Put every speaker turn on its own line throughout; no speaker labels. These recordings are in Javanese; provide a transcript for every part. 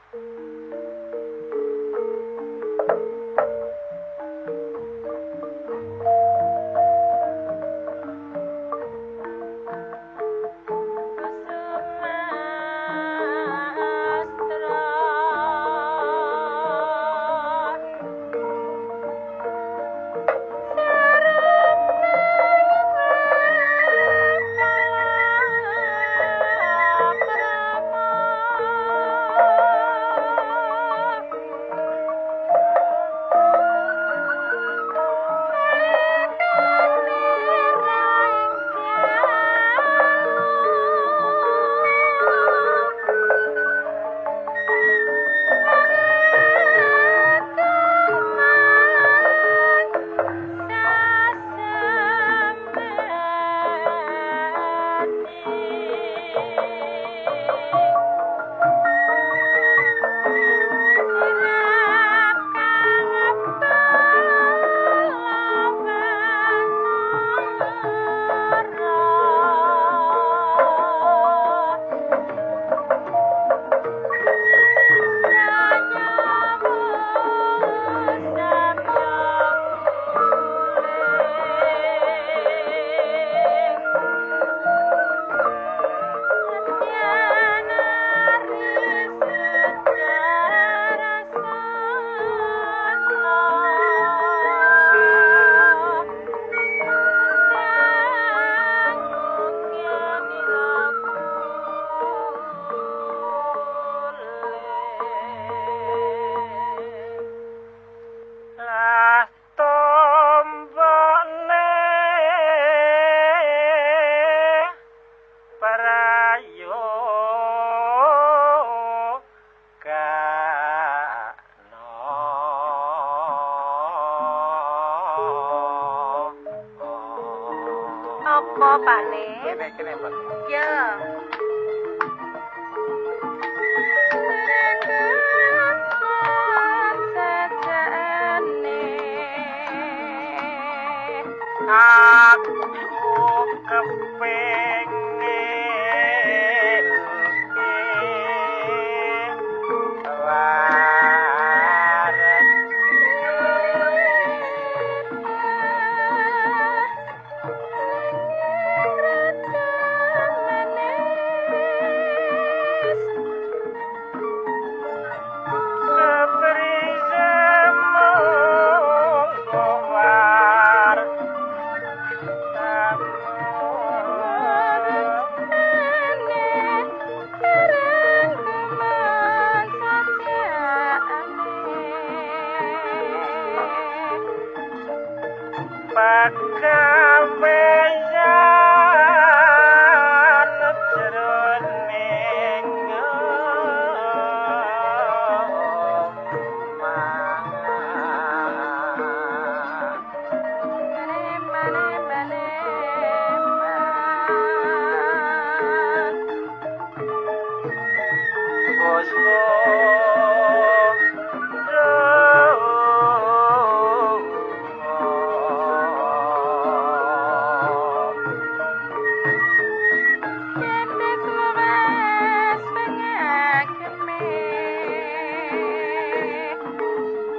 Apa Pak Ne?
Kene, Pak.
Ya.
Aku kepengin pagaweyan jroning omah.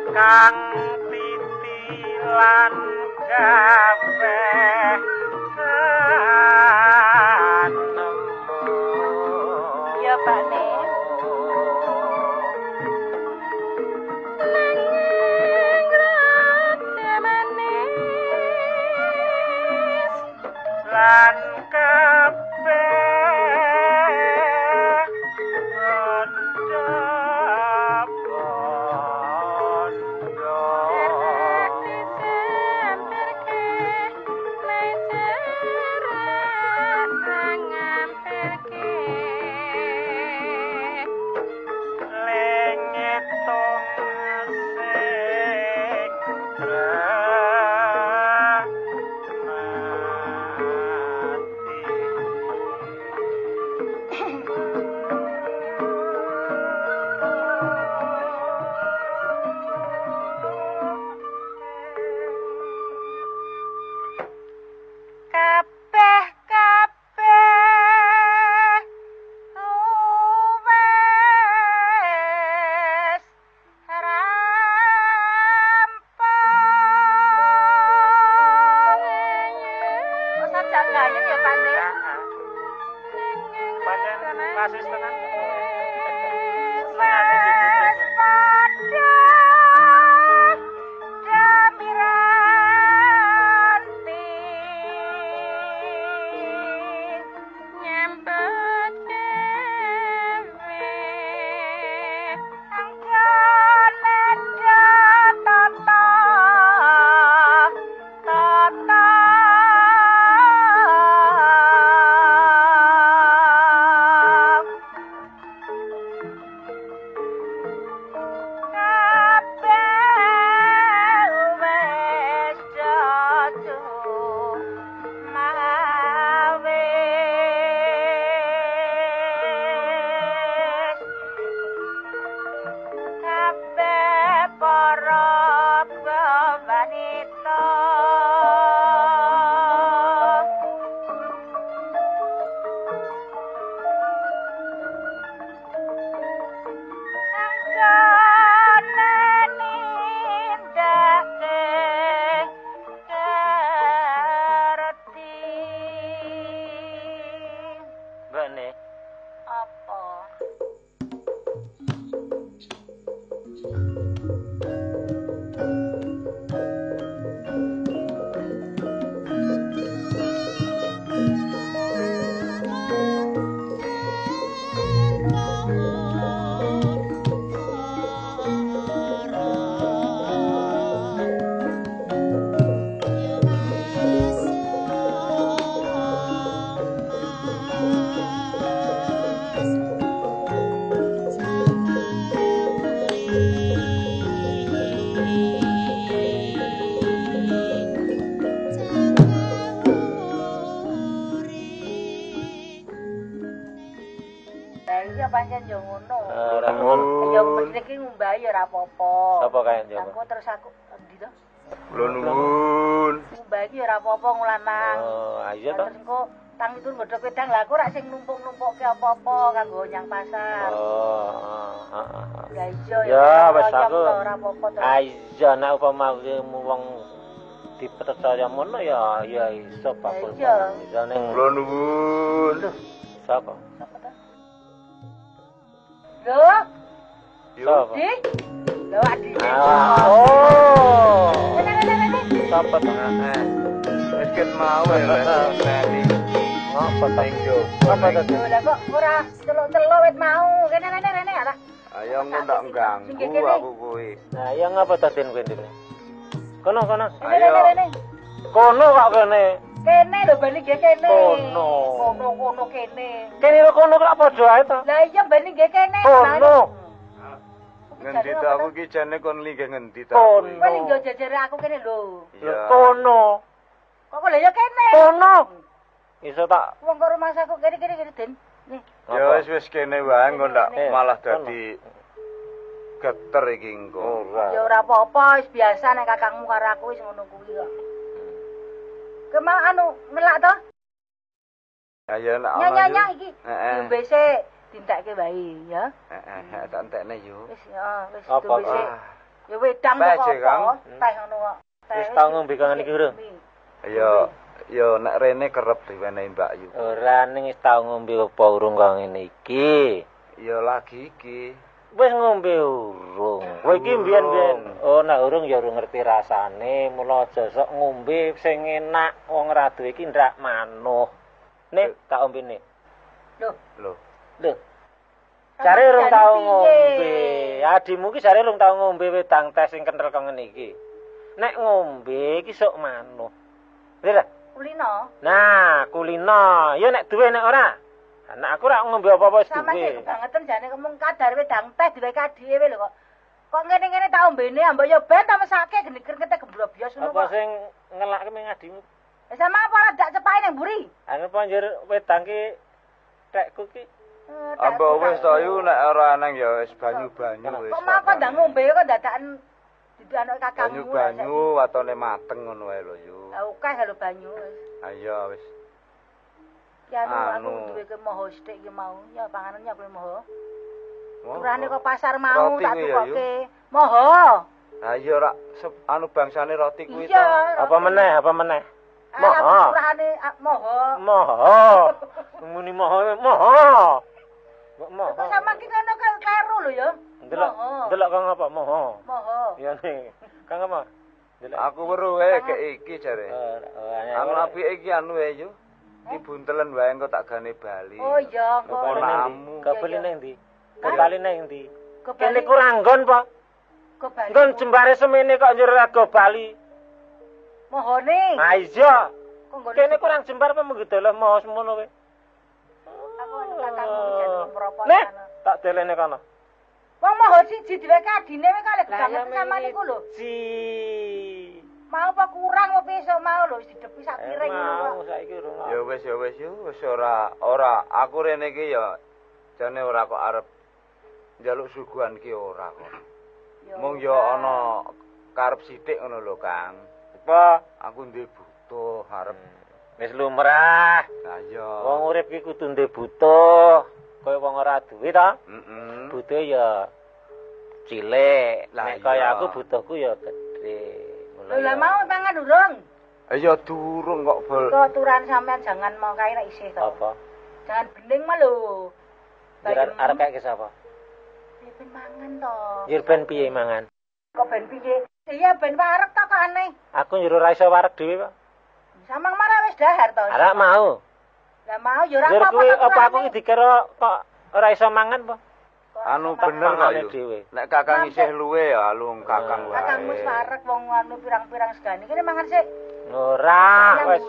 Kang titilan kabeh anemu.
Ya Pak Ne. Nanging rada manis
lan kabeh
ngono.
Ora ngono.
Ya mesti iki ngumbah ya ora apa-apa.
Sapa kae njaba?
Aku terus aku endi to?
Kula nuwun.
Ngumbah iki ya ora apa-apa wong lanang.
Oh, iya to.
Terus engko tang itu godhog wedang lah aku rak sing numpuk-numpukke apa-apa kanggo nyang pasar.
Oh, heeh.
Lah iya
Ya wis aku.
Ora apa-apa to.
Ah iya nek upama wong dipercaya ngono ya ya iso bakul. Iso ning
kula nuwun.
Sapa?
Sapa ta? Lho?
Sapa?
Di? Lho adine.
Oh.
Rene.
Sapa ta?
Wis ket mau ya lek.
Ngapa ta
njaba?
Apa ta?
Lho kok ora celuk-celuk wit mau. Rene rene rene alah.
Ayo engko ndak ganggu aku kuwi.
Nah, ya ngapa ta Den kowe dene? Kono kono.
Ayo.
Kono kok kene.
Kene lho bali nggih kene.
Kono.
Kono kono kene.
Kene lho kono kok padha ae to.
Lah iya bali nggih kene.
Kono.
Ngendi to aku ki jane kon linggih ngendi to.
Kono.
Kowe linggih jejere aku kene lho.
Kono.
Kok lho ya kene.
Kono. Iso tak
wong kok rumahku kene kene kene Den. Nih.
Ya wis wis kene wae engko ndak malah dadi geter iki engko.
Ya ora apa-apa, wis biasa nek kakangmu karo aku wis ngono kuwi kok. Kemau anu ngelak to?
Ayo nek ana.
Nyanya iki. Diombe sik, dintekke wae ya.
Heeh, tak entekne yo.
Wis ya, wis diombe sik. Ya wedang kok apa? Teh ngono kok.
Wis tau ngombe kang niki urung?
Ya ya nek rene kerep diwenehi Mbak Yu.
Ora ning wis tau ngombe apa urung kang ngene iki.
Ya lagi iki.
Wis ngombe urung. Kowe iki mbiyen-mbiyen. Oh, nek urung ya urung ngerti rasane. Mula aja sok ngombe sing enak. Wong ora duwe iki ndak manuh. Nih, tak ombene.
Lho.
Lho.
Lho. Jare urung tau ngombe. Adimu ki jare urung tau ngombe wedang teh sing kenthel kang ngene iki. Nek ngombe iki sok manuh. Lha.
Kulino.
Nah, kulino. Ya nek duwe nek ora. Anak aku ora ngombe apa-apa wis duwe.
Sampe kebangetan jane ngomong kadar wedang teh diweke adike lho kok. Kok ngene-ngene tak ombene ambek ya ben ta mesake gene-gene gemblobyos ngono kok.
Apa sing ngelake ming adimu?
Sama apa ora dak cepake nang mburi?
Anu panjur wedang ki tekku ki.
Ambek wis to yu nek ora nang ya wis banyu-banyu wis.
Kok mau kok ndang ngombe kok dadakan didanoke kakangmu.
Banyu-banyu watone mateng ngono wae lho yu.
Lah akeh lho banyu wis.
Ayo wis.
Ya anu aku duwe ke moho sithik iki mau. Ya panganannya kowe moho. Turane kok pasar mau tak tukoke. Moho.
Ha iya rak anu bangsane roti kuwi to.
Apa meneh? Apa meneh? Moho.
Turane moho.
Moho. Muni moho, moho. Mbok moho.
Kok sama ki kono karo lho ya.
Ndelok, ndelok kang apa moho.
Moho.
Ya nih. Kang apa? Ndelok.
Aku weruh wae kek iki jare. Anu apike iki anu wae yo. Iki buntelen wae engko tak gane bali.
Oh iya, engko.
Kebali nang ndi? Kebali nang ndi? Kene kurang nggon, Pak. Nggon jembare semene kok njur ora go bali.
Mohone.
Ha iya. Kene kurang jembar apa mung deleh moho semono kowe.
Aku kakangmu jan mropot.
Nek, tak delene kono.
Wong moho siji diweke adine kowe kok banget sama niku lho.
Si.
Mau apa kurang apa besok mau lho wis didepi sak piring ngono kok.
Mau saiki urung.
Ya wis ya wis yo wis ora ora aku rene iki ya jane ora kok arep njaluk suguhan ki ora kok. Mung ya ana karep sithik ngono lho Kang.
Apa?
Aku duwe butuh arep
wis lumrah.
Ha iya.
Wong urip ki kudu duwe butuh. Kaya wong ora duwe ta?
Heeh.
Butuh ya cilik. Nek kaya aku butuhku ya gedhe.
Lho lah mau pangan urung?
Ya durung kok bol.
Kok turan sampean jangan mau kae nek isih to.
Apa?
Jangan bening mah lho.
Arep kae ke sapa?
Ya ben mangan to.
Njur ben piye mangan?
Kok ben piye? Iya ben wareg to kok aneh.
Aku njur ora iso wareg dhewe, Pak.
Samang marah wis dahar to.
Ora mau.
Lah mau ya ora apa-apa.
Njur kuwi apa aku iki dikira kok ora iso mangan apa?
Anu bener kok yo. Nek kakang isih luwe ya alung kakang wae.
Kakang wis wareg wong anu pirang-pirang segane. Kene mangan sik.
Ora wis.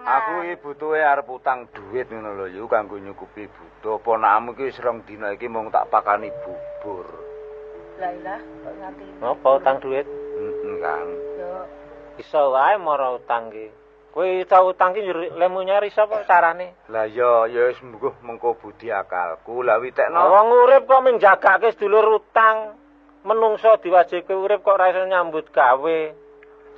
Aku iki butuhe arep utang duit ngono lho yu kanggo nyukupi butuh. Ponakmu iki wis rong dina iki mung tak pakani bubur.
Lah ilah kok nganti.
Ngopo utang duit?
Heeh, Kang.
Yo.
Iso wae mara utang ki. Kowe tau utang ki lemu nyari sapa carane?
Lah ya ya wis mbuh mengko budi akalku. Lah witekno.
Wong urip kok mung jagake sedulur utang. Menungso diwajibke urip kok ora iso nyambut gawe.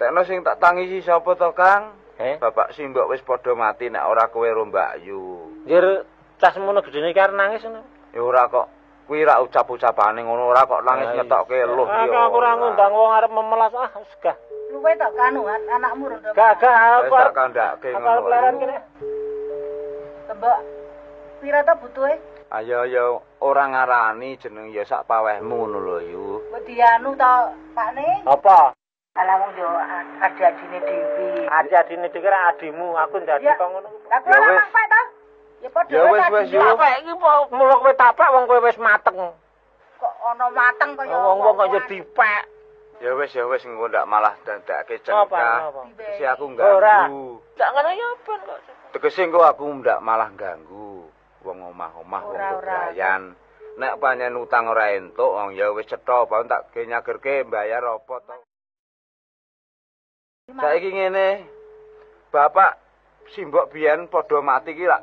Tekno sing tak tangisi sapa to, Kang?
Bapak
simbok wis padha mati nek ora kowe ro Mbakyu.
Njir cah semono gedene iki arep nangis ngono.
Ya ora kok. Kuwi ra ucap-ucapane ngono ora kok nangis ngetokke eluh
ya. Aku ora ngundang wong arep memelas ah wis gah.
Luwe tok kanu anakmu rondo.
Gah gah aku
arep kandhake ngono.
Aku leren kene.
Mbok pira to butuhe?
Ayo ya ora ngarani jeneng ya sak pawehmu ngono lho yu.
Mbok dianu to Pakne?
Apa?
Alah wong yo adi-adine dhewe.
Adi-adine dhewe ra adimu, aku ndadi kok ngono.
Lah kula ora Pak to. Ya padha
wis wis
tapak iki mulo kowe tapak wong kowe wis mateng.
Kok ana mateng kaya
wong-wong kok ya dipek.
Ya wis engko ndak malah dandake cengkah. Tegese aku ganggu.
Ndak ngono ya ben kok.
Tegese engko aku ndak malah ganggu wong omah-omah wong bebrayan. Nek pancen utang ora entuk wong ya wis cetha apa tak nyagerke mbayar apa to. Saiki ngene. Bapak simbok biyen padha mati ki lak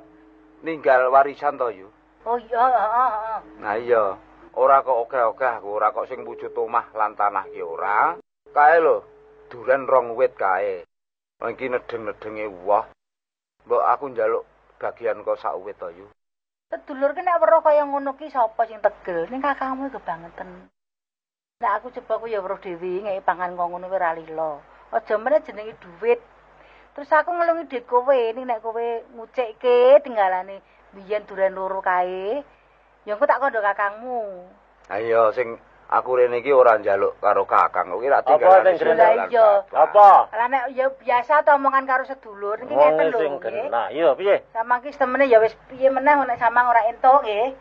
ninggal warisan to yu.
Oh iya, heeh.
Nah iya, ora kok oke-oke aku ora kok sing wujud omah lan tanah ki ora. Kae lho, duren rong wit kae. Iki nedeng-nedenge woh. Mbok aku njaluk bagian kok sak wit to yu.
Sedulur ki nek weruh kaya ngono ki sapa sing tegel? Ning kakangmu kebangetan. Nek aku coba ku ya weruh dhewe ngeki pangan kok ngono kuwi ora lila. Aja meneh jenenge duit. Terus aku ngelungi duit kowe, ning nek kowe ngucekke tinggalane biyen duren loro kae, ya engko tak kandha kakangmu.
Ayo sing aku rene iki ora njaluk karo kakang, kowe rak tinggalane.
Lah iya.
Apa?
Lah nek ya biasa to omongan karo sedulur niki ngeten lho.
Sing kena. Iya piye?
Samang ki temene ya wis piye meneh nek samang ora entuk nggih.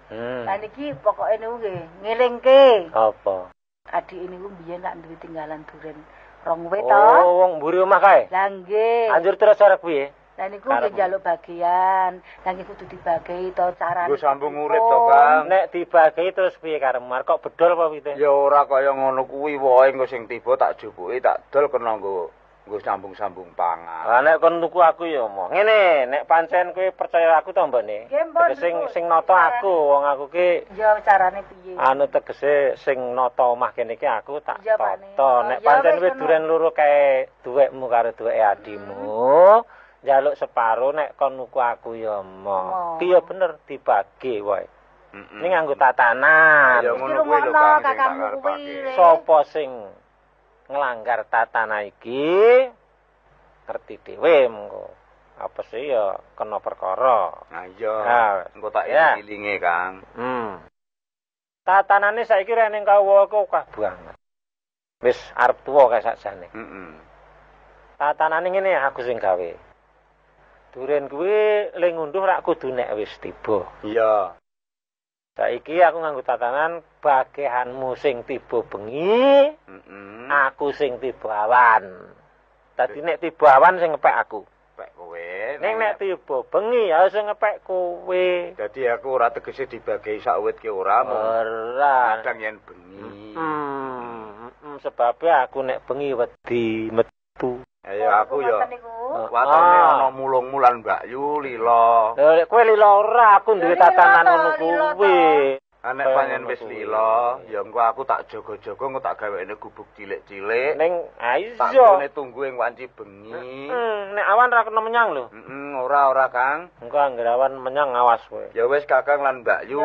Lah niki pokoke niku nggih ngelingke.
Apa?
Adike niku biyen lak duwe tinggalan duren rong wit to.
Oh, wong mburi omah kae.
Lah nggih.
Anjur terus arep piye?
Lah niku nggih njaluk bagian. Lah nggih kudu dibagi to carane.
Nggo sambung urip to, Kang.
Nek dibagi terus piye karepmu? Kok bedol apa piye?
Ya ora kaya ngono kuwi wae engko sing tiba tak jupuki tak dol kena nggo sambung-sambung pangan.
Lah nek kon tuku aku ya omong. Ngene, nek pancen kowe percaya aku to mbokne. Tegese sing nata aku, wong aku ki
ya carane piye?
Anu tegese sing nata omah kene iki aku tak tata. Nek pancen kowe duren loro kae duwekmu karo duweke adimu, njaluk separo nek kon nuku aku ya omong. Ki ya bener dibagi wae. Ning nganggo tatanan.
Ya ngono kuwi lho Kang sing tak karepake.
Sopo sing nglanggar tatana iki ngerti dhewe mengko. Apa sih ya kena perkara.
Nah iya, engko tak ilinge Kang.
Tatanane saiki rene kawula kok akeh banget. Wis arep tuwa kae sakjane. Tatanane ngene aku sing gawe. Duren kuwi le ngunduh rak kudu nek wis tiba.
Iya.
Saiki aku nganggo tatanan bagehanmu sing tiba bengi, aku sing tiba awan. Dadi nek tiba awan sing ngepek aku.
Ngepek kowe.
Ning nek tiba bengi ya sing ngepek kowe.
Dadi aku ora tegese dibagi sak wit ki ora mung.
Ora.
Kadang yen bengi.
Sebabe aku nek bengi wedi metu.
Ayo aku ya. Watone ana mulung-mulan Mbakyu lila.
Lha nek kowe lila ora aku duwe tatanan ngono kuwi.
Nek pancen wis lila, ya engko aku tak jaga-jaga engko tak gawekne gubuk cilik-cilik.
Ning iya.
Tak gone tunggu ing wanci bengi.
Nek awan ra kena menyang lho.
Ora Kang.
Engko anggere awan menyang awas kowe.
Ya wis Kakang lan Mbakyu.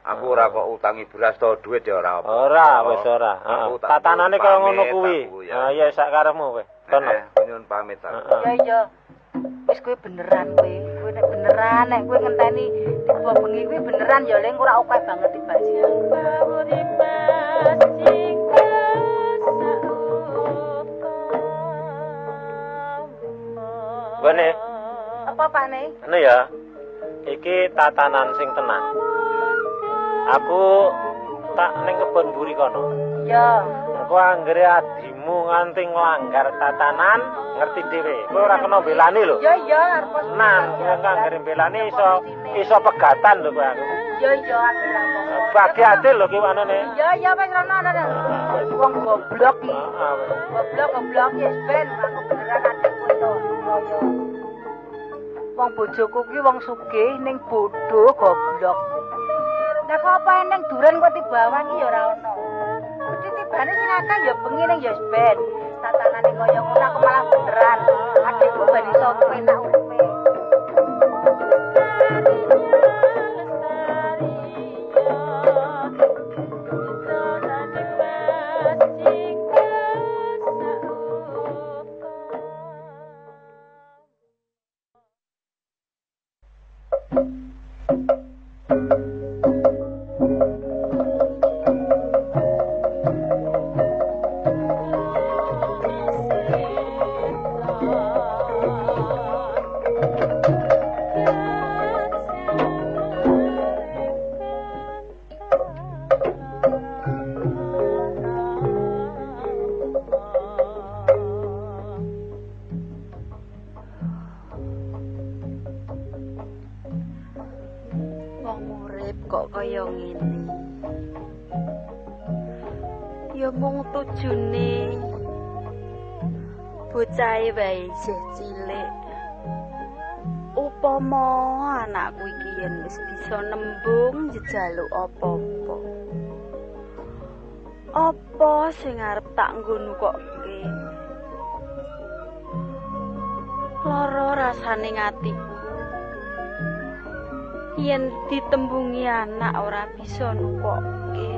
Aku ora kok utangi beras to duit ya ora apa.
Ora wis ora. Heeh. Tatanane kaya ngono kuwi. Ha ya sak karepmu kowe. Kono.
Nyuwun pamit aku.
Ya iya. Wis kowe beneran kowe. Kowe nek beneran nek kowe ngenteni tiba bengi kuwi beneran ya leng ora akeh banget tibane.
Bene.
Apa Pakne?
Anu ya. Iki tatanan sing tenang. Aku tak ning kebon mburi kono.
Iya.
Engko anggere adimu nganti nglanggar tatanan, ngerti dhewe. Kowe ora kena mbelani lho.
Iya iya arep.
Nah, engko anggere mbelani iso pegatan lho kowe aku.
Iya iya aku ora apa-apa.
Bagi adil lho ki anane.
Iya iya wis rono ana. Wong goblok iki. Goblok goblok wis ben aku beneran adikku to. raya. Wong bojoku ki wong sugih ning bodho goblok. Lah kok apa eneng duren kok tiba awan ki ya ora ono. Mesti tibane sing akeh ya bengi ning ya ben. Tatanane kaya ngono aku malah beneran. Adikku ben iso penak uripe. Kok kaya ngene. Ya mung tujune bocahe wae isih cilik. Upama anakku iki yen wis bisa nembung njaluk apa-apa. Apa sing arep tak nggo nukokke? Lara rasane atiku. Yen ditembungi anak ora bisa nukokke.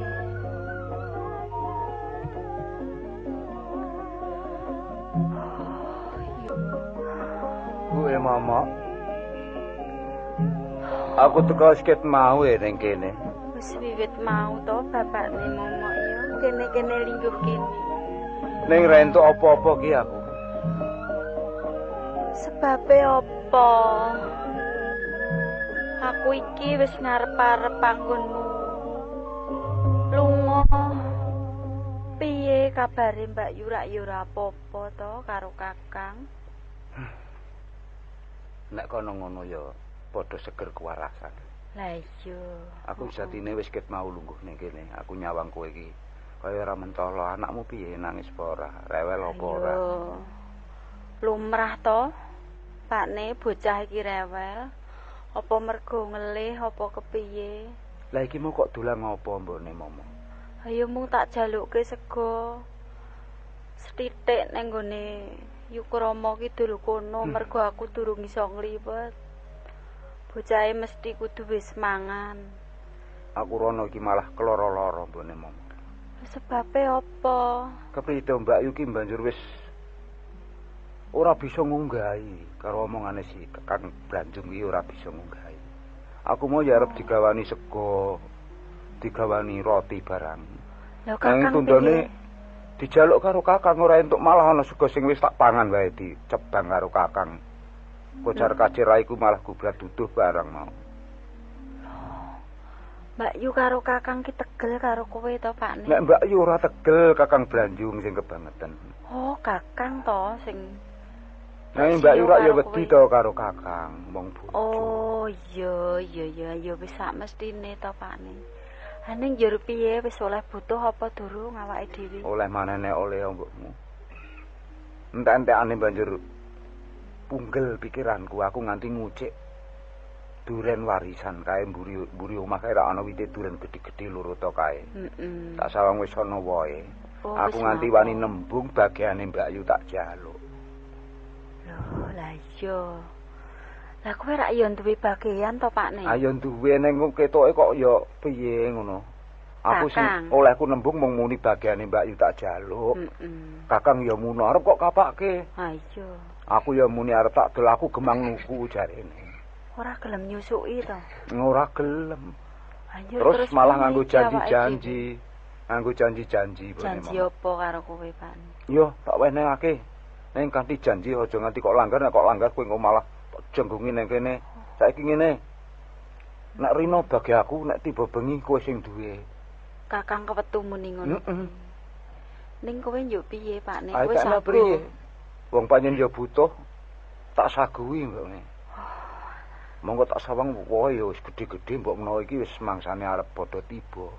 Bu mama. Aku teko sket mau ning kene.
Wis wiwit mau to bapakne momok ya. Kene-kene lingguh kene.
Ning ra entuk apa-apa ki aku.
Sebabe apa? Aku iki wis ngarep-arep panggonmu. Lunga. Piye kabare Mbak Yura ya ora apa-apa to karo Kakang?
Nek kono ngono ya padha seger kewarasan.
Lah iya.
Aku jatine wis ket mau lungguh ning kene. Aku nyawang kowe iki. Kaya ora mentolo, anakmu piye nangis apa ora? Rewel apa ora?
Lumrah to. Pakne bocah iki rewel. Apa mergo ngelih apa kepiye?
Lah iki mau kok dolan ngopo mbokne momo?
Ayo mung tak jalukke sego sethithik ning gone Yukrama kidul kono mergo aku durung iso ngliwet. Bocahe mesti kudu wis mangan.
Aku rono iki malah keloro-loro mbokne momo.
Sebabe apa?
Kepriye to Mbak Yu ki banjur wis ora bisa ngunggahi karo omongane si Kakang Branjung iki ora bisa ngunggahi. Aku mau ya arep digawani sego, digawani roti barang.
Lha Kakang
tundone dijaluk karo Kakang ora entuk malah ana sego sing wis tak pangan wae dicebang karo Kakang. Kocar kacir raiku malah gubrat duduh barang mau.
Mbak Yu karo Kakang ki tegel karo kowe to, Pakne?
Nek Mbak Yu ora tegel, Kakang Branjung sing kebangetan.
Oh, Kakang to sing
Nek Mbak Yu rak ya wedi to karo Kakang, wong bojo.
Oh, iya iya iya ya wis sak mestine to, Pakne. Ha ning njur piye wis oleh butuh apa durung awake dhewe?
Oleh manene oleh mbokmu. Entek-entekane banjur punggel pikiranku, aku nganti ngucik duren warisan kae mburi omah kae ra ana wite duren gedhe-gedhe loro to kae. Tak sawang wis ana wohe.
Oh,
aku nganti wani nembung bagiane Mbak Yu tak jaluk.
Lho, lah iya. Lah kowe rak ya duwe bagian to, Pakne?
Ayo duwe ning ketoke kok ya piye ngono. Aku sing olehku nembung mung muni bagiane Mbak Yu tak jaluk. Kakang ya muni arep kok kapake.
Ha iya.
Aku ya muni arep tak dol aku gemang nuku jarene.
Ora gelem nyusuki to?
Ora gelem. Terus malah nganggo janji-janji. Nganggo janji-janji.
Janji apa karo kowe, Pak?
Yo, tak wenehake. Ning kanthi janji aja nganti kok langgar, nek kok langgar kowe engko malah tak jenggungi ning kene. Saiki ngene. Nek rino bagi aku, nek tiba bengi kowe sing duwe.
Kakang kewetu muni ngono. Ning kowe njuk piye, Pak? Nek kowe sagu.
Wong pancen ya butuh tak saguhi mbokne. Monggo tak sawang wohe ya wis gedhe-gedhe mbok menawa iki wis mangsane arep padha tiba.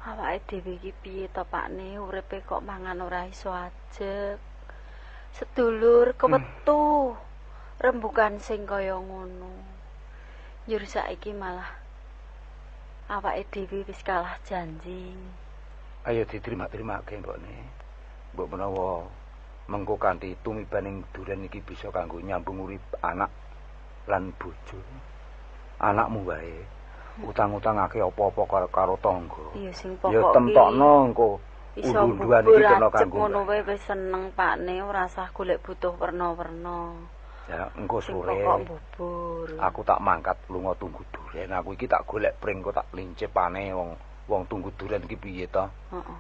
Awake dhewe iki piye to, Pakne? Uripe kok mangan ora iso ajeg. Sedulur kewetu.
Rembukan sing kaya ngono. Njur saiki malah awake dhewe wis kalah janji.
Ayo diterima-terimake mbokne. Mbok menawa mengko kanthi tumibaning duren iki bisa kanggo nyambung urip anak lan bojo. Anakmu wae utang-utangake apa-apa karo tangga.
Iya sing pokok
ya temtokno engko undu-unduan iki kena kanggo
ngono wae wis seneng Pakne, ora usah golek butuh werna-werna.
Ya engko sore
pokok bubur.
Aku tak mangkat lunga tunggu duren. Aku iki tak golek pring kok tak lincepane wong wong tunggu duren iki piye to?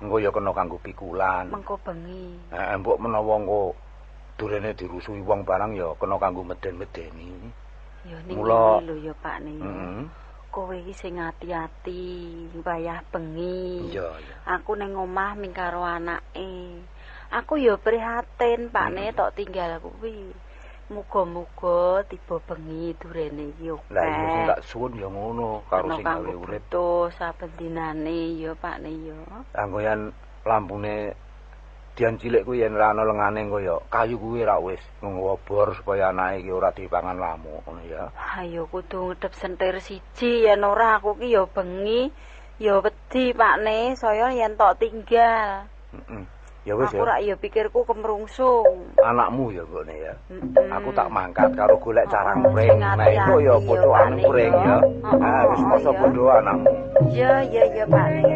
Engko ya kena kanggo pikulan.
Mengko bengi.
Heeh, mbok menawa engko durene dirusuhi wong barang ya kena kanggo meden-medeni.
Ya ning ngene lho ya Pakne. Heeh. Kowe iki sing ati-ati wayah bengi.
Iya, iya.
Aku ning omah ming karo anake. Aku ya prihatin Pakne tok tinggal kuwi. Muga-muga tiba bengi durene iki akeh.
Lah iya sing tak suwun ya ngono karo sing gawe urip.
Butuh saben dinane ya Pakne ya.
Anggo yen lampune dian cilik kuwi yen ora ana lengane engko ya kayu kuwi ra wis ngobor supaya anake iki ora dipangan lamuk ngono ya.
Ayo kudu ngedep sentir siji yen ora aku ki ya bengi ya wedi Pakne saya yen tok tinggal.
Heeh. Ya wis
ya. Aku rak ya pikirku kemrungsung.
Anakmu ya mbokne ya. Aku tak mangkat karo golek carang pring. Nah iku ya pocokan pring ya. Ah wis masa bondo anakmu.
Iya iya iya Pakne.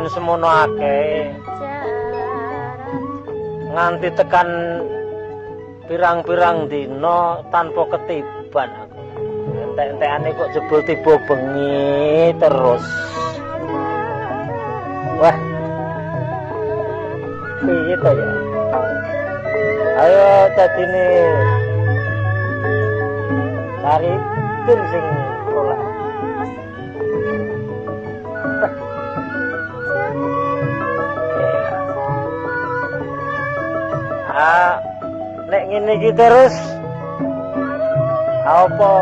Semono akeh nganti tekan pirang-pirang dina tanpa ketiban aku. Entek-entekane kok jebul tiba bengi terus. Wah. Piye to ya? Ayo dadine cari tim sing oleh. Ah, nek ngene iki terus apa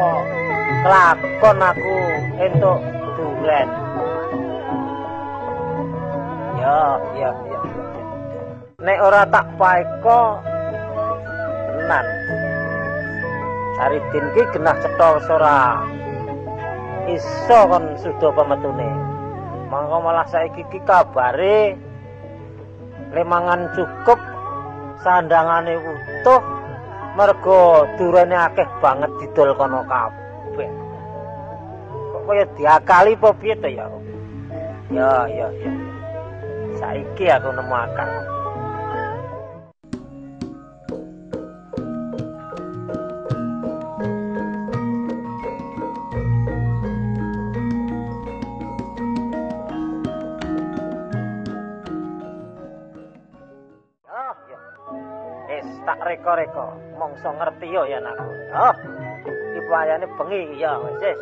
kelakon aku entuk duren. Ya, ya, ya. Nek ora tak paeka tenan. Saridin ki genah cetha wis ora iso kon suda pemetune. Mangko malah saiki ki kabare lemangan cukup sandangane utuh mergo durene akeh banget didol kono kabeh. Kok kaya diakali apa piye to ya? Ya, ya, ya. Saiki aku nemu akal. Tak reka-reka mongso ngerti yo yen aku. Oh, iki payane bengi ya wis. Wis.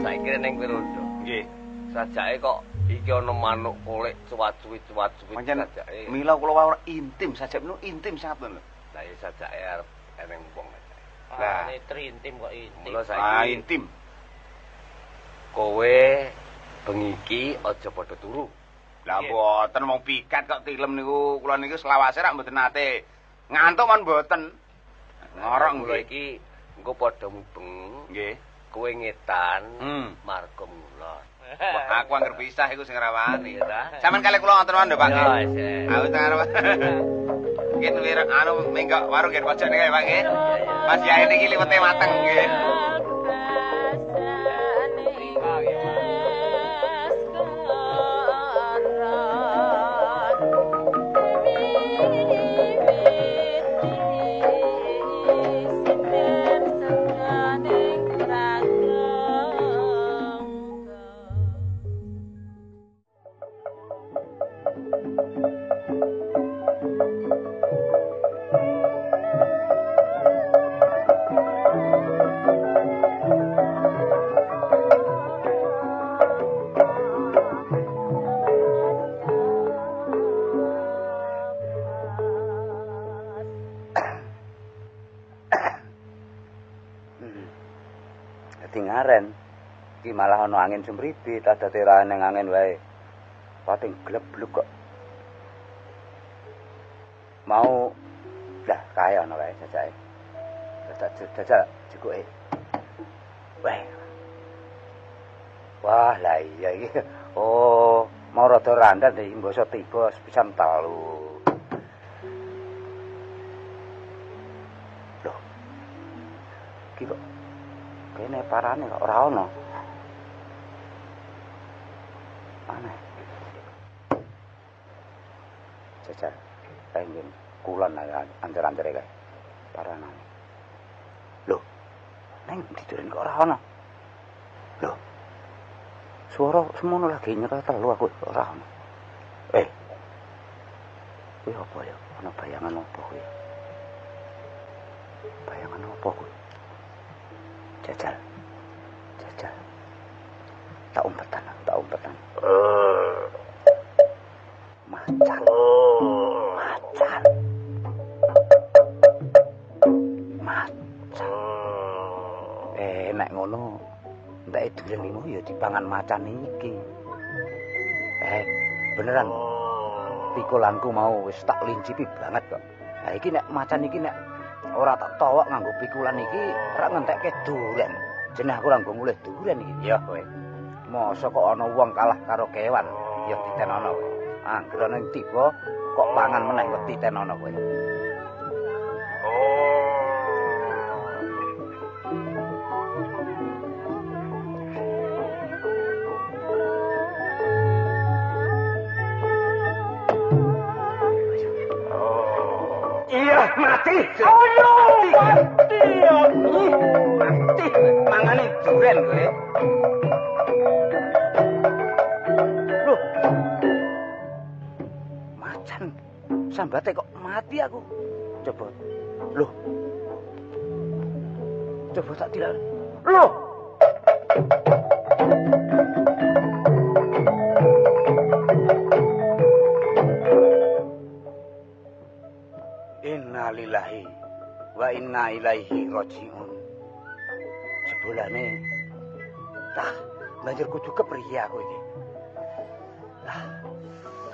Saiki ning Wirondo. Nggih. Sajake kok iki ana manuk kolek cuwat-cuwit-cuwat-cuwit sajake.
Mila kula ora intim, sajake niku intim sangat lho.
Lah ya sajake arep eneng wong sajake.
Lah tri intim kok intim.
Mula saiki
intim.
Kowe bengi iki aja padha turu.
Lah mboten wong pikat kok tilem niku kula niku selawase rak mboten nate Ngantuk mon mboten. Ngorok
kula iki engko padha mubeng.
Nggih.
Kowe ngetan, marga ngulon.
Wah, aku angger pisah iku sing rawani. Sampeyan kalih kula wonten lho, Pak. Aku teng arep. Nggih anu menggok warung nggih pojok niki Pak nggih. Mas Yai niki liwete mateng nggih. Ngaren iki malah ana angin sumribit, adate ra nang angin wae. Pating glebluk kok. Mau lah kae ana wae jajake. Jajak jekuke. Wah. Wah, lah iya iki. Oh, mau rada randan iki mbasa tiba pisan telu. Loh. Iki kok kene parane kok ora ana. Aneh. Jajal pengen kulon ancer-ancere kae. Paranane. Loh. Neng diduren kok ora ana. Loh. Suara semono lagi nyekel telu aku ora ana. Eh. Kuwi apa ya? Ana bayangan apa kuwi? Bayangan apa kuwi? Jajal. Jajal. Tak umpetan, tak umpetan. Macan. Macan. Macan. Nek ngono, enteke duren limo ya dipangan macan iki. Beneran. Pikulanku mau wis tak lincipi banget kok. Lah iki nek macan iki nek ora tak towok nganggo pikulan iki ora ngentekke duren. Jeneng aku ora nggo mulih duren iki. Ya kowe. Masa kok ana wong kalah karo kewan, ya titenono kowe. Angger ana tiba kok pangan meneh kok titenono kowe. Iya, mati. Ayo, mati. Mati. Mangane duren kowe. Loh. Macan. Sambate kok mati aku. Coba. Loh. Coba tak dilak. Loh. Innalillahi wa inna ilaihi rajiun. Jebulane tah banjur kudu kepriye aku iki. Lah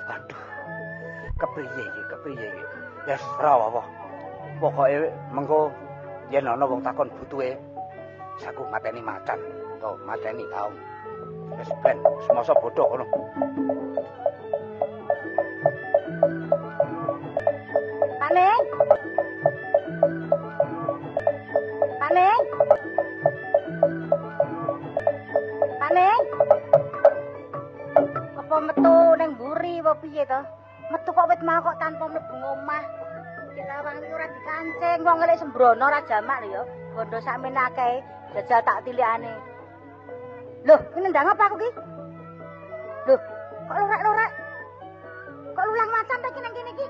aduh. Kepriye iki, kepriye iki. Wis ora apa-apa. Pokoke mengko yen ana wong takon butuhe saku mateni macan to mateni taung. Wis ben semasa bodho kono.
Paling. Paling. Paling. Apa metu ning mburi apa piye to? Metu kok wit mau kok tanpa mlebu omah. Iki lawang iki ora dikancing, wong elek sembrono ora jamak lho ya. Bondo sakmene akeh, jajal tak tilikane. Loh, iki nendang apa aku ki? Loh, kok lurak-lurak? Kok lulang macan ta iki nang kene iki?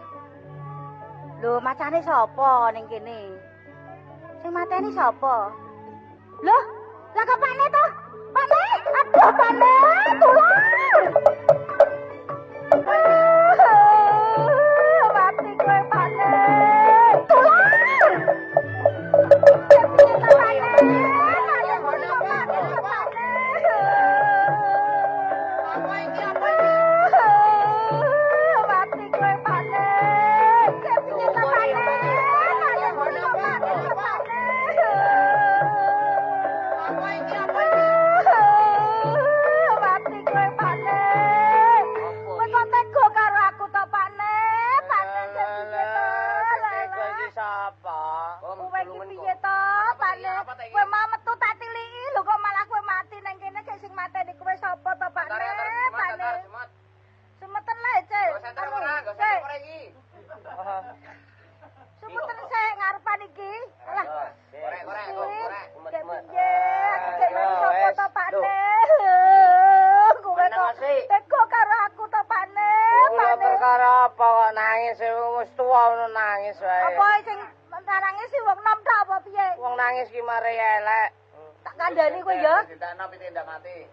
Lho, macane sapa ning kene? Sing mateni sapa? Loh, lah kok Pakne to? Pakne, aduh Pakne, tulung. Mati kowe Pakne. Tulung. Piye to Pakne? Pakne. Apa iki apa iki? Mati kowe Pakne. Piye to Pakne?
tuwa ngono nangis wae.
Apa sing nangis sih wong nom tok apa piye?
Wong nangis ki mare elek.
Tak kandhani kowe ya.
Ditakno pitik ndak mati.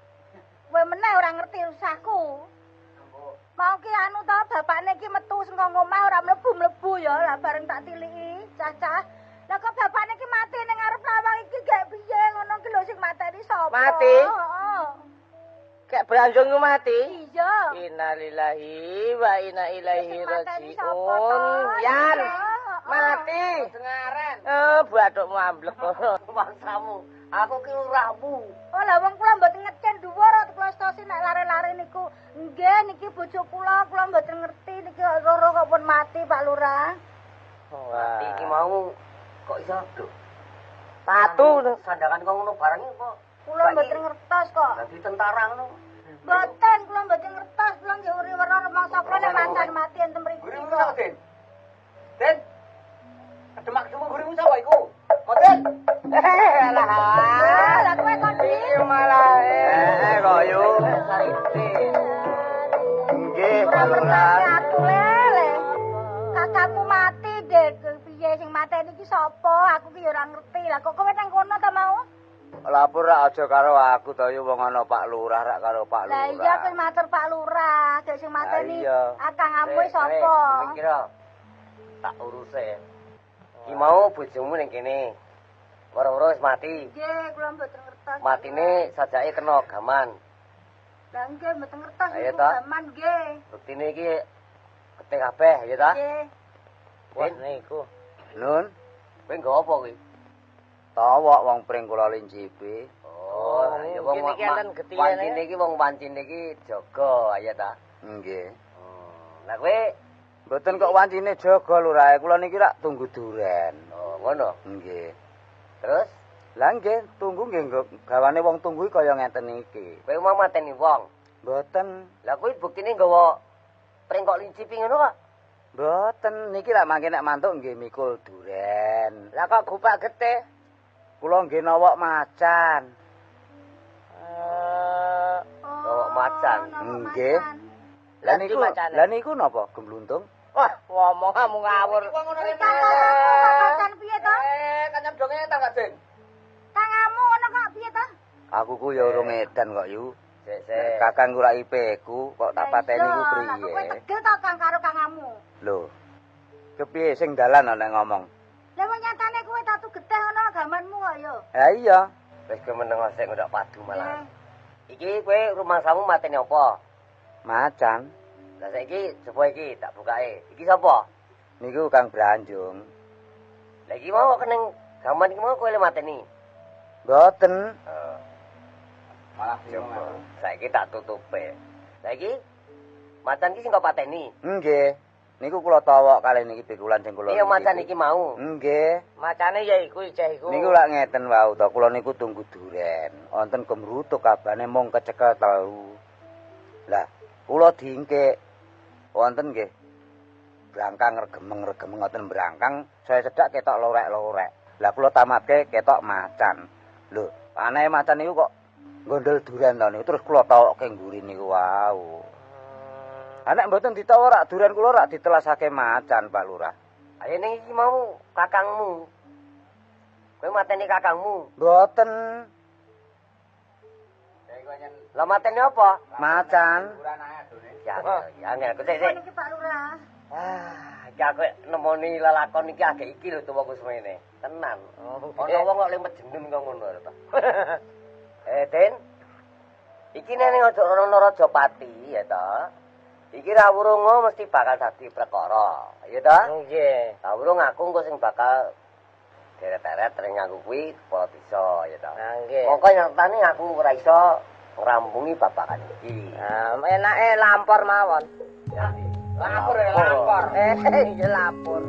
Kowe meneh ora ngerti usahku. Mau ki anu to bapakne ki metu saka omah ora mlebu-mlebu ya, lah bareng tak tiliki cah-cah. Lah kok bapakne ki mati ning ngarep lawang iki gek piye ngono ki lho sing mateni sapa?
Mati?
Heeh.
Gek branjung ku mati?
Iya.
Innalillahi wa inna ilaihi rajiun. Yan. Mati.
Dengaren.
Eh, bathukmu amblek kono.
Mangsamu. Aku ki lurahmu.
Oh lah wong kula mboten ngecen dhuwur kula stosi nek lare-lare niku. Nggih niki bojo kula, kula mboten ngerti niki loro kok pun mati Pak Lurah.
Mati iki mau kok iso lho.
Patu
sandangan kok ngono barang iki kok.
Kula mboten ngertos kok.
Dadi tentara ngono.
Mboten, kula mboten ngertos, kula nggih uri werna rumangsa kula nek mancan mati enten mriki.
Gurimu sapa, Den? Den. Kedemak-kedemuk gurimu sapa iku? Moden.
Alah.
Lah kowe kok
iki malah
kok yo. Nggih, Pak Lurah.
Aku lele. Kakakmu mati, Dek. Piye sing mateni iki sapa? Aku ki ya ora ngerti. Lah kok kowe nang kono ta mau?
Lapor rak aja karo aku to yo wong ana Pak Lurah rak karo Pak Lurah.
Lah iya kowe matur Pak Lurah, gek sing mateni akangamu sapa?
Mikir tak uruse. Ki mau bojomu ning kene. Woro-woro wis mati.
Nggih, kula mboten ngertos.
Matine sajake kena gaman.
Lah nggih mboten ngertos niku gaman nggih.
Buktine iki getih kabeh ya ta?
Nggih.
Wah niku.
Nun,
kowe nggawa apa kuwi?
Tawak wong pring kula lincipi.
Oh, ya wong
iki enten getihane.
Wancine iki wong wancine iki jaga ya ta?
Nggih.
Lah kowe
mboten kok wancine jaga lurah, kula niki rak tunggu duren.
Oh, ngono.
Nggih.
Terus?
Lah nggih, tunggu nggih gawane wong tunggu kaya ngeten iki.
Kowe mau mateni wong?
Mboten.
Lah kuwi buktine nggawa pring kok lincipi ngono kok?
Mboten, niki lak mangke nek mantuk nggih mikul duren.
Lah kok gupak getih?
Kula nggih nawak macan.
Nawak macan.
Nggih. Lah niku, lah niku napa gembluntung?
Wah, ngomongamu ngawur.
Macan piye to?
Kancam donge ta Kak Den?
Kangamu ngono kok piye to?
Aku ku ya urung edan kok yu.
Sik sik.
Kakang ku rak IP ku kok tak pateni ku priye?
Lah kowe tegel to Kang karo kangamu?
Lho. Kepiye sing dalan nek ngomong?
Lah wong nyatane kowe tatu getih ngono gamanmu kok ya.
Ha iya.
Wis kowe meneng sik ndak padu malah. Iki kowe rumangsamu mateni apa?
Macan.
Lah saiki coba iki tak bukake. Iki sapa?
Niku Kang Branjung.
Lah iki mau keneng gaman iki mau kowe le mateni.
Mboten. Malah bingung aku.
Saiki tak tutupe. Lah iki macan iki sing kok pateni.
Nggih. Niku kula tawok kalih niki pikulan sing kula.
Iya macan iki mau.
Nggih.
Macane ya iku ijeh iku.
Niku lak ngeten wau to, kula niku tunggu duren. Wonten gemrutuk kabane mung kecekel telu. Lah, kula diingkik wonten nggih. Brangkang regemeng-regemeng ngoten brangkang, saya cedak ketok lorek-lorek. Lah kula tamatke ketok macan. Lho, aneh macan niku kok gondol duren to niku terus kula tawokke mburi niku wau. Nek mboten ditawok rak duren kula rak ditelasake macan Pak Lurah.
Ayo ning iki mau kakangmu. Kowe mateni kakangmu?
Mboten.
Lah mateni apa?
Macan.
Ya, ya angel aku sik.
Niki Pak Lurah.
Ah, iki aku nemoni lelakon iki agek iki lho tuwaku semene. Tenan. Ana wong kok le mejenun kok ngono lho ta. Den. Iki nek ning ana Rajapati ya ta. Iki ra wurunga mesti bakal dadi perkara, ya ta?
Nggih.
Ra wurung aku engko sing bakal deret-deret ring aku kuwi kepala desa, ya ta?
Nggih.
Mongko nyatane aku ora iso ngrampungi babagan iki.
Ah, enake lampor mawon.
Lapor ya, lapor.
Iya lapor.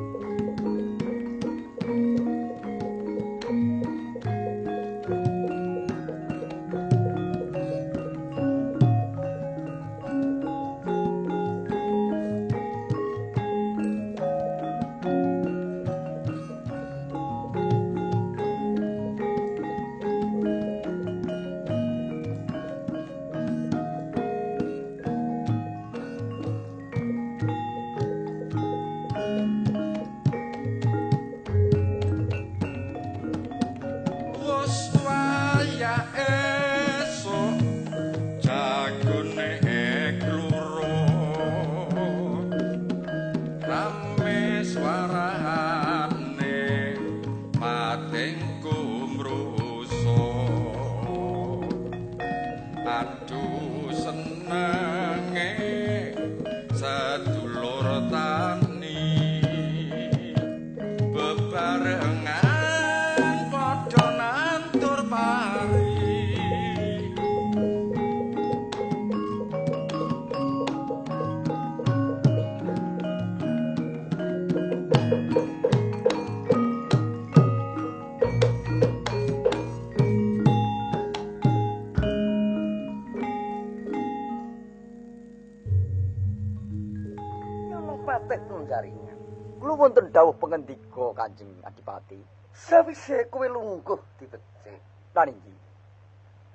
Patih Penjaringan.
Kula wonten dawuh pangendika Kanjeng Adipati.
Sawise kowe lungguh dibecik.
Lan inggih.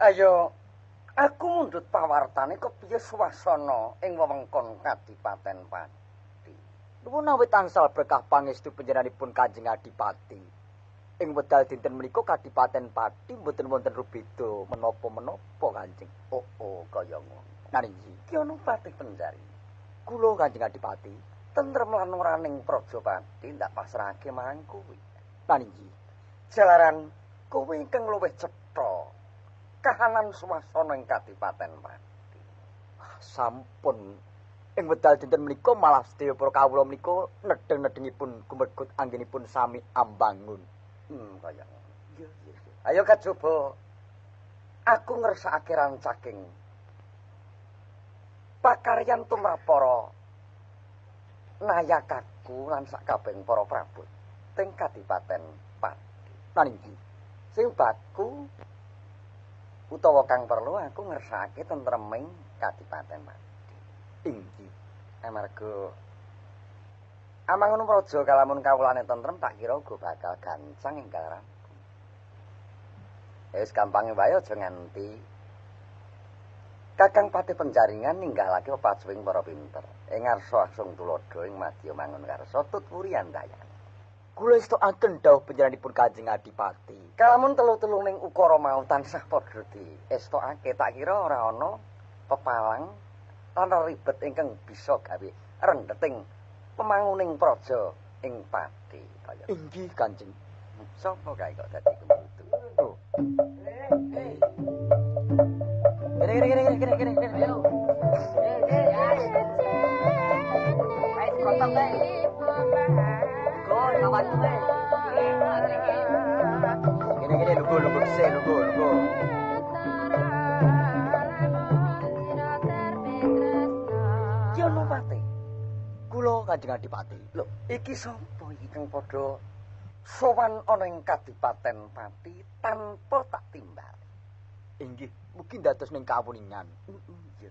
Ayo aku mundhut pawartane kepiye swasana ing wewengkon Kadipaten Pati.
Nuwun awit angsal berkah pangestu panjenenganipun Kanjeng Adipati. Ing wedal dinten menika Kadipaten Pati mboten wonten rubeda menapa-menapa Kanjeng.
Oh, oh kaya ngono.
Lan inggih.
Ki ana Patih Penjaringan.
Kula Kanjeng Adipati
tentrem lan oraning Praja Pati ndak pasrahake marang kowe.
Lan inggih.
Jalaran kowe ingkang luwih cetha kahanan swasana ing Kadipaten Pati.
Sampun ing wedal dinten menika malah sedaya para kawula menika nedheng-nedhengipun gumergut anggenipun sami ambangun.
Kaya ngono. Iya, iya. Ayo kajaba aku ngersakake rancaking pakaryan tumrap para nayakaku lan sakabehing para prabot teng Kadipaten Pati.
Lan inggih.
Sing baku utawa kang perlu aku ngersakake tentreming Kadipaten Pati.
Inggih.
Amarga amangun praja kalamun kawulane tentrem tak kira uga bakal gancang enggal rampung. Wis gampange wae aja nganti Kakang Patih Penjaringan ninggalake pepajuwing para pinter. Ing ngarsa aksung tuladha ing madya mangun karsa tut wuri andayani.
Kula estokaken dawuh panjenenganipun Kanjeng Adipati.
Kalamun telu-teluning ukara mau tansah padha diestokake tak kira ora ana pepalang lan ribet ingkang bisa gawe rendheting pemanguning praja ing Pati kaya.
Inggih Kanjeng.
Sapa kae kok dadi kembutu?
Oh. Kene kene kene kene kene kene.
Ayo. Ayo kotong kae. Go kawan kowe.
Kene kene lugu lugu se lugu lugu.
Ki ono Pati.
Kula Kanjeng Adipati.
Lho, iki sapa iki kang padha sowan ana ing Kadipaten Pati tanpa tak timbal?
Inggih, mugi dados ning kawuningan.
Iya.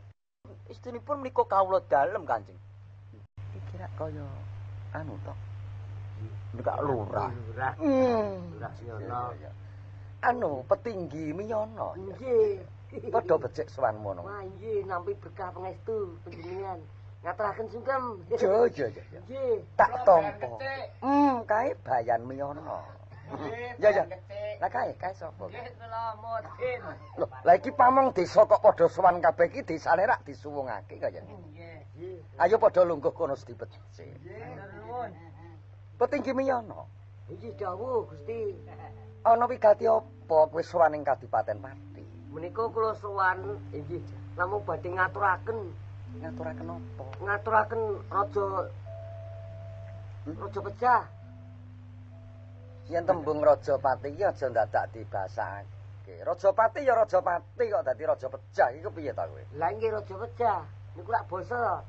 Istinipun menika kawula dalem Kanjeng.
Iki rak kaya anu to.
Menika lurah.
Lurah. Lurah Miyono.
Anu petinggi Miyono.
Nggih.
Padha becik sowanmu ngono.
Wah, nggih nampi berkah pangestu panjenengan. Ngaturaken sungkem.
Yo yo yo.
Nggih.
Tak tampa. Kae Bayan Miyono. Ya ya. Lah kae kae sapa?
Nggih, kula Mudin.
Lho, lah iki pamong desa kok padha sowan kabeh iki desane rak disuwungake kaya ngene.
Nggih.
Ayo padha lungguh kono sedipet.
Nggih, nuwun.
Petinggi Miyono.
Inggih dawuh Gusti.
Ana wigati apa kowe sowan ing Kadipaten Pati?
Menika kula sowan inggih namung badhe ngaturaken.
Ngaturaken apa?
Ngaturaken raja Raja Pejah.
Yen tembung Raja Pati iki aja ndadak dibasake. Raja Pati ya Raja Pati kok dadi Raja Pejah iki kepiye ta kowe?
Lah nggih Raja Pejah. Niku rak basa.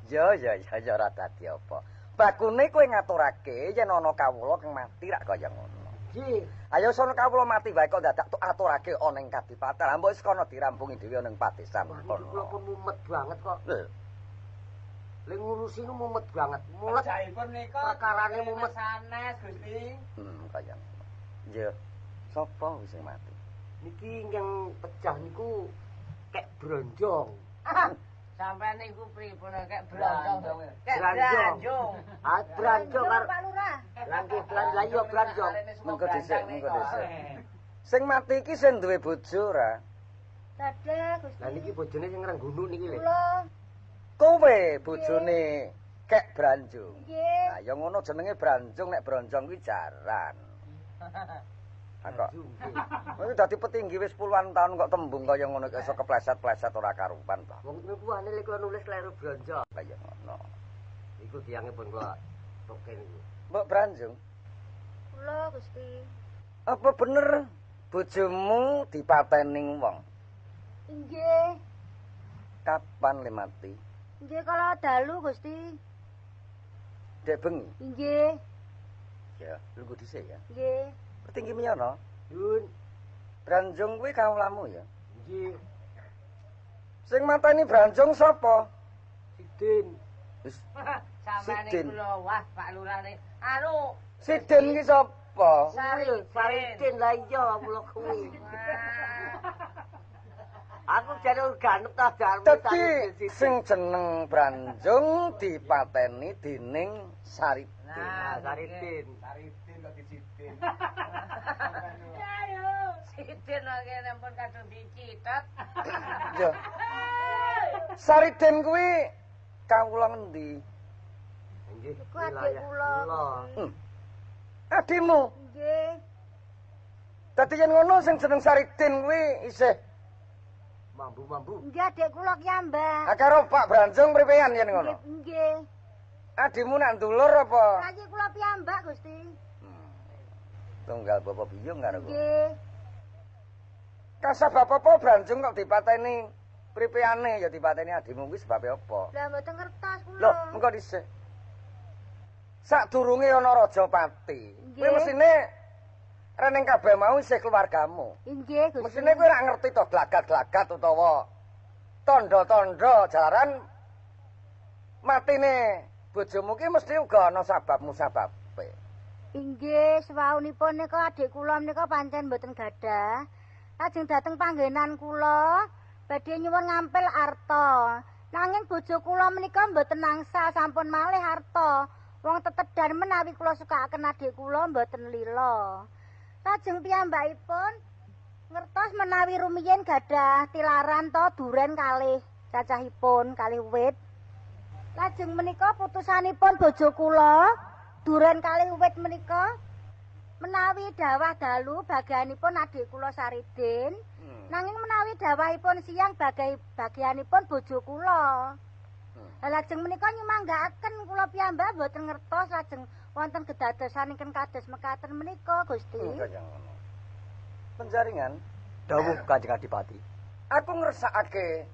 Ya ya ya ya ora dadi apa. Bakune kowe ngaturake yen ana kawula kang mati rak kaya ngono.
Nggih.
Ayo sono kawula mati wae kok dadak tok aturake ana ing kadipaten. Lah mbok wis kono dirampungi dhewe ana ing padesan
kono. Kula pun mumet banget kok.
Lho.
Lek ngurusi nu mumet banget. Mulet.
Pejahipun menika
perkarane mumet
sanes Gusti.
Kaya ngono. Ya. Sapa wis sing mati?
Niki ingkang pejah niku kek bronjong.
Sampeyan niku pripun kek bronjong. Kek bronjong.
Ah bronjong karo
Pak Lurah.
Lah nggih lah iya bronjong.
Mengko dhisik, mengko dhisik. Sing mati iki sing duwe bojo ora?
Dadah Gusti.
Lah niki bojone sing ngrenggunuk niki lho.
Kula.
Kowe bojone kek branjung.
Nggih.
Lah ya ngono jenenge branjung nek bronjong kuwi jaran. Ha kok. Kowe dadi petinggi wis puluhan tahun kok tembung kaya ngono kok iso kepleset-pleset ora karupan ta.
Wong niku ane lek kula nulis kleru bronjong.
Lah ya ngono.
Iku tiyange pun kula toke niku.
Mbok branjung.
Kula Gusti.
Apa bener bojomu dipateni wong?
Nggih.
Kapan le mati?
Nggih kala dalu Gusti.
Dek bengi.
Nggih.
Ya, lungguh dhisik ya.
Nggih.
Petinggi Miyono.
Yun.
Branjung kuwi kawulamu ya?
Nggih.
Sing mateni Branjung sapa?
Sidin.
Wis.
Sampeyan niku lho, wah Pak Lurah ne. Anu,
Sidin ki sapa?
Saridin lah iya mula kuwi. Aku jane ganep ta darmu.
Dadi sing jeneng Branjung dipateni dening Saridin.
Nah, Saridin.
Saridin kok disidin.
Ayo, sidin kene pun kadung dicitet.
Ya. Saridin kuwi kawula ngendi?
Nggih,
Iku adik kula.
Adimu?
Nggih.
Dadi yen ngono sing jeneng Saridin kuwi isih
mambu-mambu.
Nggih, adik kula ki Mbak.
Ah karo Pak Branjung pripeyan yen ngono?
Nggih.
Adimu nak ndulur apa?
Lha iki kula piyambak, Gusti.
Tunggal bapa biyung karo kowe.
Nggih.
Kasabab apa Branjung kok dipateni pripeyane ya dipateni adimu kuwi sebabe apa?
Lah mboten ngertos kula.
Lho, mengko dhisik. Sadurunge ana Raja Pati, kuwi mesine reneng kabeh mau isih keluargamu.
Nggih, Gusti.
Mesine kowe ora ngerti to glagat-glagat utawa tandha-tandha jalaran matine bojomu ki mesti uga ana sabab musababe.
Inggih, sewaunipun nika adik kula menika pancen mboten gadah. Lajeng dateng panggenan kula badhe nyuwun ngampil arta. Nanging bojo kula menika mboten angsal sampun malih arta. Wong tetedan menawi kula sukaaken adik kula mboten lila. Lajeng piyambakipun ngertos menawi rumiyin gadah tilaran to duren kalih cacahipun kalih wit. Lajeng menika putusanipun bojo kula duren kalih wit menika menawi dawah dalu bagianipun adik kula Saridin, nanging menawi dawahipun siang bagianipun bojo kula. Lajeng menika nyumanggaaken kula piyambak mboten ngertos lajeng wonten kedadosan ingkang kados mekaten menika Gusti.
Kaya ngono. Penjaringan
dawuh Kanjeng Adipati.
Aku ngersakake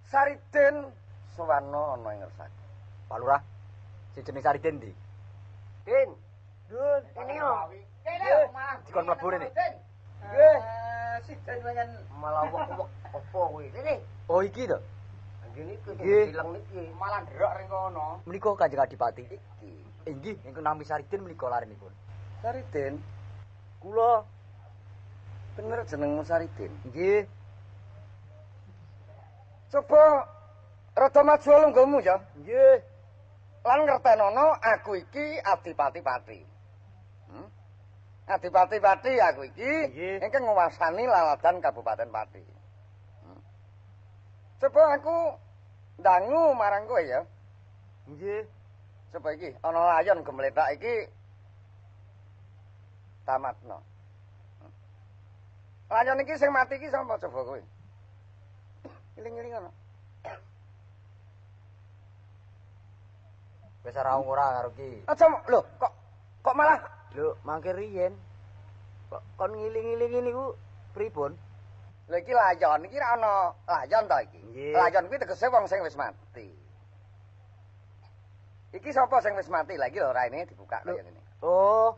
Saridin sowana ana ing ngersake.
Pak Lurah, sing jeneng Saridin ndi?
Din.
Dun,
ini yo.
Kene malah
dikon mlebu rene.
Nggih. Sidin pengen
malah wek-wek apa kuwi. Rene.
Oh iki to.
Nggih niku dileng niki.
Malah nderok ring kono.
Menika Kanjeng Adipati.
Iki.
Inggih, ingkang nami Saridin menika larenipun.
Saridin?
Kula.
Bener jenengmu Saridin?
Nggih.
Coba rada maju lungguhmu ya.
Nggih.
Lan ngertenono aku iki Adipati Pati. Adipati Pati aku iki ingkang nguwasani laladan Kabupaten Pati. Coba aku ndangu marang kowe ya.
Nggih.
Coba iki ana layon gemlethak iki tamatno. Layon iki sing mati iki sapa coba kowe? Iling-iling ana.
Wis ora ora karo iki.
Aja lho, kok malah
lho mangke riyen. Kok kon ngiling-ngilingi niku pripun?
Lho iki layon iki ra ana layon to iki. Layon kuwi tegese wong sing wis mati. Iki sapa sing wis mati? Lah iki lho raine dibuka kaya ngene.
Oh.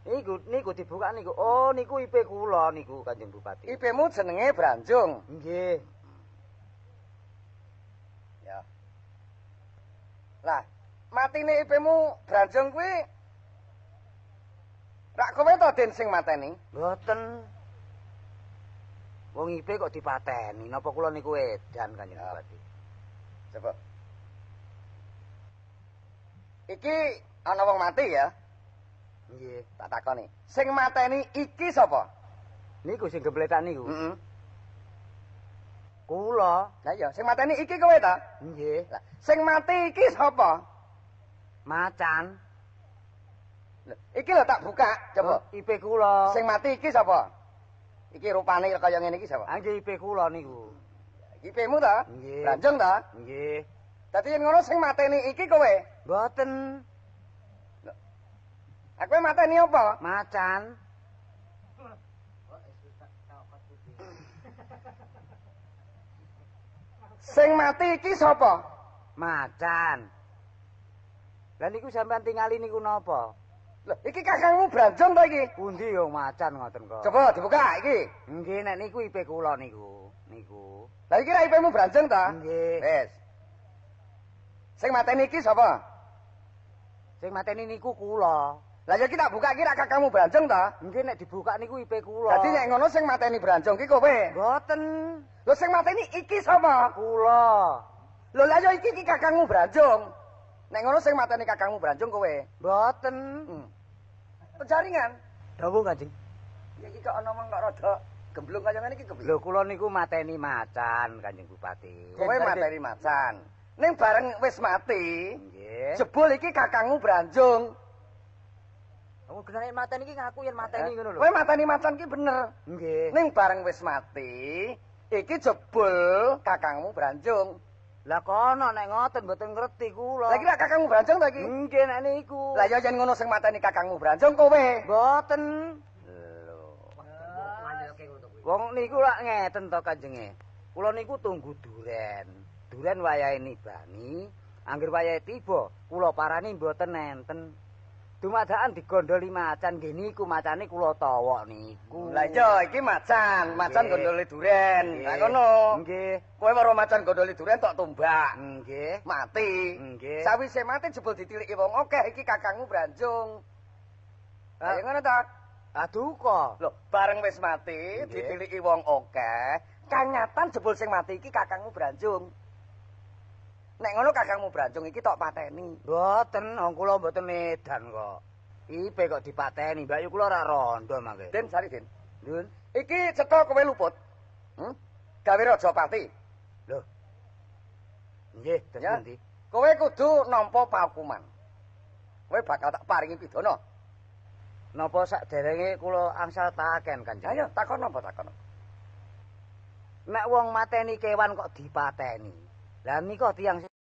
Niku niku dibuka niku. Oh niku IP kula niku Kanjeng Bupati.
IP-mu jenenge Branjung.
Nggih.
Ya. Lah, matine IP-mu Branjung kuwi rak kowe to Den sing mateni?
Mboten. Wong IP kok dipateni, napa kula niku edan Kanjeng Bupati?
Coba. Iki ana wong mati ya?
Nggih,
tak takoni. Sing mateni iki sapa?
Niku sing gembletak niku.
Heeh.
Kula.
Lah iya, sing mateni iki kowe ta?
Nggih.
Lah, sing mati iki sapa?
Macan.
Lho, iki lho tak buka, coba.
Oh, IP kula.
Sing mati iki sapa? Iki rupane kaya ngene iki sapa?
Nggih, IP kula niku.
IP-mu ta?
Nggih.
Branjung ta?
Nggih.
Dadi yen ngono sing mateni iki kowe?
Mboten.
Lho. Aku mateni apa?
Macan.
Sing mati iki sapa?
Macan. Lah niku sampean tingali niku napa?
Lho, iki kakangmu Branjung to iki?
Pundi yo macan ngoten kok.
Coba dibuka iki.
Nggih, nek niku IP kula niku. Niku.
Lah iki ra IP-mu Branjung ta?
Nggih.
Wis. Sing mateni iki sapa?
Sing mateni niku kula.
Lah ya iki tak buka iki rak kakangmu Branjung ta?
Nggih nek dibuka niku IP kula.
Dadi nek ngono sing mateni Branjung ki kowe.
Mboten.
Lho sing mateni iki sapa?
Kula.
Lho lah ya iki iki kakangmu Branjung. Nek ngono sing mateni kakangmu Branjung kowe.
Mboten.
Penjaringan.
Dawuh Kanjeng.
Ya iki kok ana wong kok rada gemblung kaya ngene iki kepiye?
Lho kula niku mateni macan Kanjeng Bupati.
Kowe mateni macan. Ning bareng wis mati,
nggih.
Jebul iki kakangmu Branjung.
Wong genane mateni iki ngaku yen mateni ngono lho.
Kowe mateni macan ki bener.
Nggih.
Ning bareng wis mati, iki jebul kakangmu Branjung.
Lah kono nek ngoten mboten ngerti kula.
Lah iki lak kakangmu Branjung ta iki?
Nggih nek niku.
Lah ya yen ngono sing mateni kakangmu Branjung kowe.
Mboten.
Lho.
Wong niku lak ngeten to Kanjenge. Kula niku tunggu duren. Duren wayahe nibani, angger wayahe tiba, kula parani mboten enten. Dumadakan digondoli macan nggih niku macane kula tawok niku.
Lah iya iki macan, macan gondoli duren. Lah ngono.
Nggih.
Kowe weruh macan gondoli duren tok tumbak.
Nggih.
Mati.
Nggih.
Sawise mati jebul ditiliki wong akeh iki kakangmu Branjung. Lah ngono ta?
Aduka.
Lho, bareng wis mati ditiliki wong akeh, kanyatan jebul sing mati iki kakangmu Branjung. Nek ngono kakangmu Branjung iki tok pateni.
Mboten, wong kula mboten edan kok. Ipe kok dipateni, Mbak yu kula ora rondo mangke.
Den sari Den.
Ndun,
iki cetha kowe luput. Gawe raja pati.
Lho. Nggih, terus pundi?
Kowe kudu nampa paukuman. Kowe bakal tak paringi pidana.
Napa sakderenge kula angsal taken, Kanjeng?
Ayo, takon napa takon.
Nek wong mateni kewan kok dipateni. Lah nika tiyang